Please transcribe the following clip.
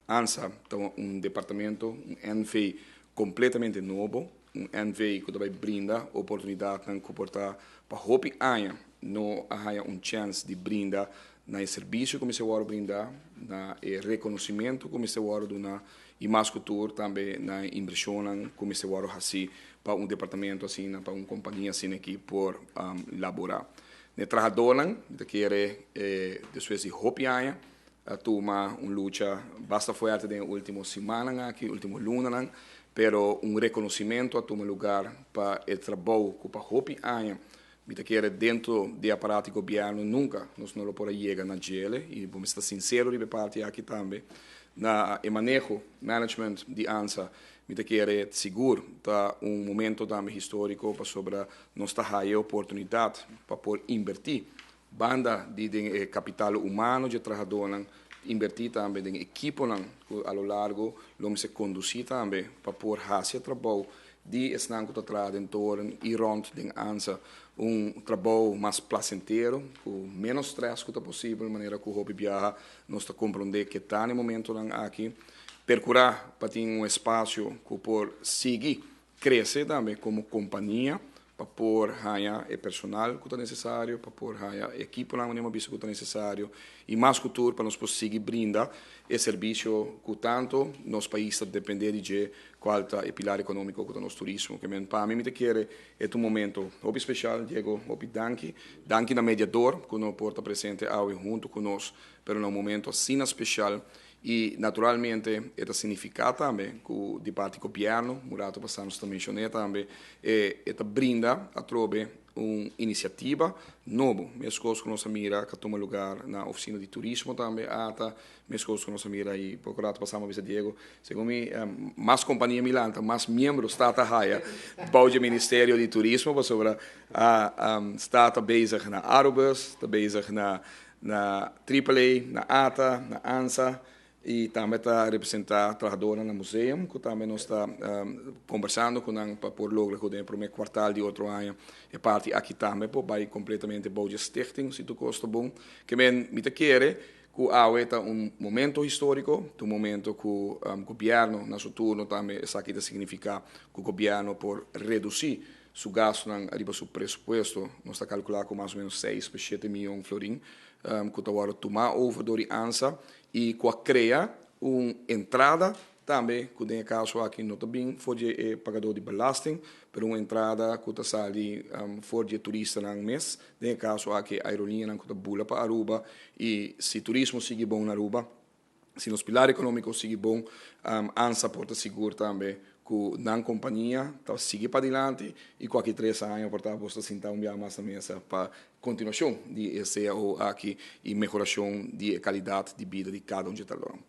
ANSA ta un departamento, un NV completamente nobo, un NV cu ta bay brinda oportunidadnan cu por ta pa hopi aña no a haya un chance di brinda na e servicio cu mester wordo brinda, na e reconocimento cu mester wordo duna y mas cu tur tambe na e inversionnan cu mester wordo haci pa un departamento asina, pa un compania asina aki por labora. Na e trahadornan mi ta kere despues di hopi aña a tuma un lucha basta fuerte den e ultimo simannan aki, ultimo lunanan, pero un reconocimento a tuma lugar pa e trabou cu pa hopi aña mi ta kere dentro di e aparato di gobierno nunca nos no lo por a yega na djele y bo mester ta sincero riba e parti aki tambe. Na e maneho, management, di ANSA mi ta kere sigur ta un momento tambe historico pasobra nos ta haya e oportunidad pa por inverti Banda di den e capital humano dje trahadónan, inbertí tambe den ekiponan cu a lo largo lo mester conducí tambe pa por haci e trabou di esnan cu ta traha den toren y rond den ansa un trabou mas placentero, cu menos stress cu ta posibel, manera cu hopi biaha nos ta comprende ke ta na e momentonan aki. Percurá pa tin un espacio cu por sigui Crece tambe como compania pa por haña e personal cu ta necesario, pa por haña e equiponan manera mi a bisa cu ta necesario y mas cu tur pa nos por sigui brinda e servicio cu tanto nos pais ta depende di dje cual ta e pilar economico cu ta nos turismo. Ke men pa mi mi ta kere e ta un momento hopi special. Diego, hopi danki. Danki na Mediador cu no por ta presente awe hunto cu nos pero na un momento asina special. I naturalmente e ta signifiká tambe ku di parti gobièrnu, un ratu pasá nos ta menshoné tambe, e e ta brinda atrobe un inisiativa nobo, meskos ku nos a mira ku a tuma lugar na ofisina di turismo tambe, ata, meskos ku nos a mira i poko ratu pasá mi a bisa Diego, segun mi mas kompania mi lanta, mas miembro sta ta haya bou dje ministerio di turismo pasobra a sta ta bezig na Arubus, ta bezig na Na Triple A, na ata, na ansa y tambe ta representa trahadornan na museum cu tambe nos ta conversando cu nan pa por logra cu den e prome cuartal di otro aña e parti aki tambe por bay completamente bou dje stichting si tur cos ta bon. Ke men mi ta kere cu awe ta un momento historico, ta un momento cu gobierno na su turno tambe esaki ta significa cu gobierno por reduci Su gastunan riba su presupuesto nos ta kalkulá ku mas o ménos seis pa shete mion florin ku ta wòrdu tumá over dor di ansa i ku a krea un entrada tambe ku den e kaso aki no ta bin for di e pagadó di belasting pero un entrada ku ta sali for di e turistanan mes, den e kaso aki e aerolinianan ku ta bula pa Aruba i si turismo sigui bon na Aruba. Si nos pilar economico sigui bon, ANSA por ta sigur tambe cu nan compania ta sigui padilanti y cu aki 3 aña por ta bos ta sinta un biaha mas na mesa pa continuacion di e cao aki y mehoracion di e calidad di bida di cada un dje trahadornan.